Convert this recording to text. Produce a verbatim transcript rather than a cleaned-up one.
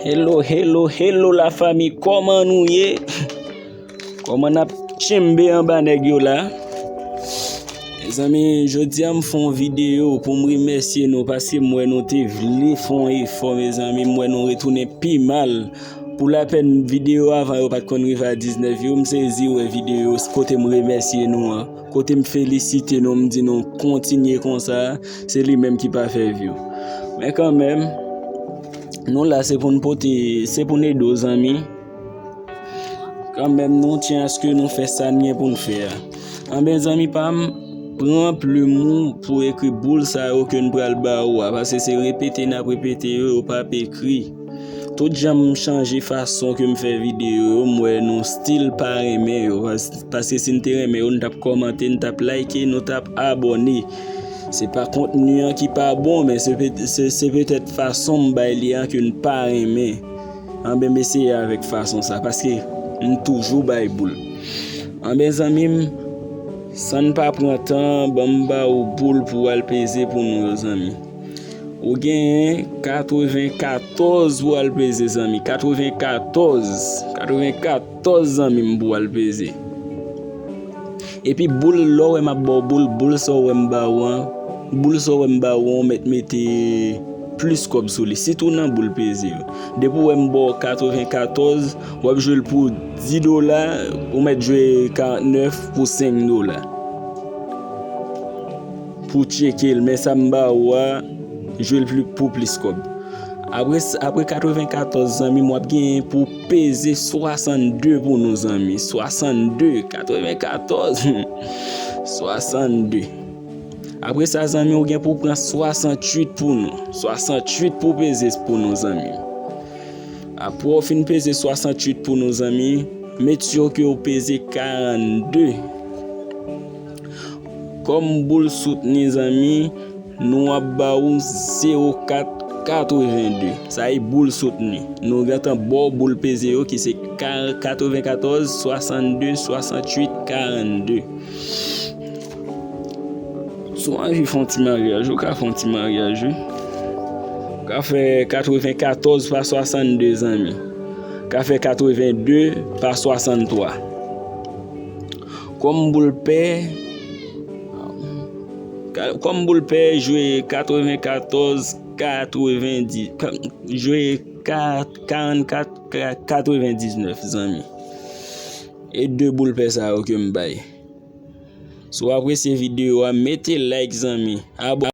Hello, hello, hello la fami, kòman nou ye? Kòman n ap tchenbe anba nèg yo la? Mezanmi, jodi a m fè yon videyo pou m remèsye nou paske m wè nou te vle fè yon efò, mezanmi, m wè nou retounen pi mal. Pou lapèn videyo avan yo pa t konn rive a diznèf view, m sezi wè videyo kote m remèsye nou an, kote m felisite nou, m di nou kontinye konsa, se li menm ki pa fè view. Men kanmenm, nou la se pou n pote, se pou n ede w zanmi. Kanmenm, nou tyen aske nou fè sa n gen pou n fè a. Anben, zanmi pa m, pran plim ou pou ekri boul sa yo ke n pral ba ou a, paske se repete n ap repete yo, yo p ap ekri. Tout jan m chanje fason ke m fè videyo yo, m wè nou still pa renmen yo. Pas-, paske si n te renmen yo, n t ap kòmante, n t ap like, nou t ap abòne. Se pa kontni an ki pa bon, men se pe-, se, se petèt fason m bay li an ke n pa renmen. Anben, m eseye avèk fason sa, paske m toujou bay boul. Anben, zanmi m, san n pa pran tan, ban m ba ou boul pou w al peze pou nou yo, zanmi. Ou genyen katrevenkatòz pou w al peze, zanmi. Katrevenkatòz. Katrevenkatòz, zanmi m, pou w al peze. Epi boul, lè w wè m ap ba w boul, boul sa w wè m ba ou an, boul sa w wè m ba ou an, ou mèt mete plis kòb sou li. Sitou nan boul peze yo. Depi w wè m ba w katrevenkatòz, w ap jwe l pou dis dola, ou mèt jwe karantnèf pou senk dola. Pou tcheke l, men sa m ba ou a, jwe l pli, pou plis kòb. Apre, apre katrevenkatòz, zanmi m, w ap genyen pou peze swasannde pou nou, zanmi. Swasannde, katrevenkatòz, swasannde. Apre sa, zanmi, ou gen pou pran swasanntuit pou nou. Swasanntuit pou peze pou nou, zanmi. Apre w fin peze swasanntuit pou nou, zanmi, make sure ke w peze karannde. Kòm boul soutni, zanmi, nou ap ba ou zewo kat katrevende. Sa e boul soutni. Nou gentan ba w boul peze yo ki se ka-, katrevenkatòz, swasannde, swasanntuit, karannde. Si w anvi fè yon ti maryaj, ou ka fè yon ti maryaj, wi. Ou ka fè katrevenkatòz pa swasannde, zanmi. Ou ka fè katrevende pa swasanntwa. Kòm boul pè, ka-, kòm boul pè, jwe katrevenkatòz, katrevendis, ka-, jwe ka-, karannkat, ka-, katrevendiznèf, zanmi. E de boul pè sa yo ke m bay. Si w apresye videyo a, mete like, zanmi. Abò-,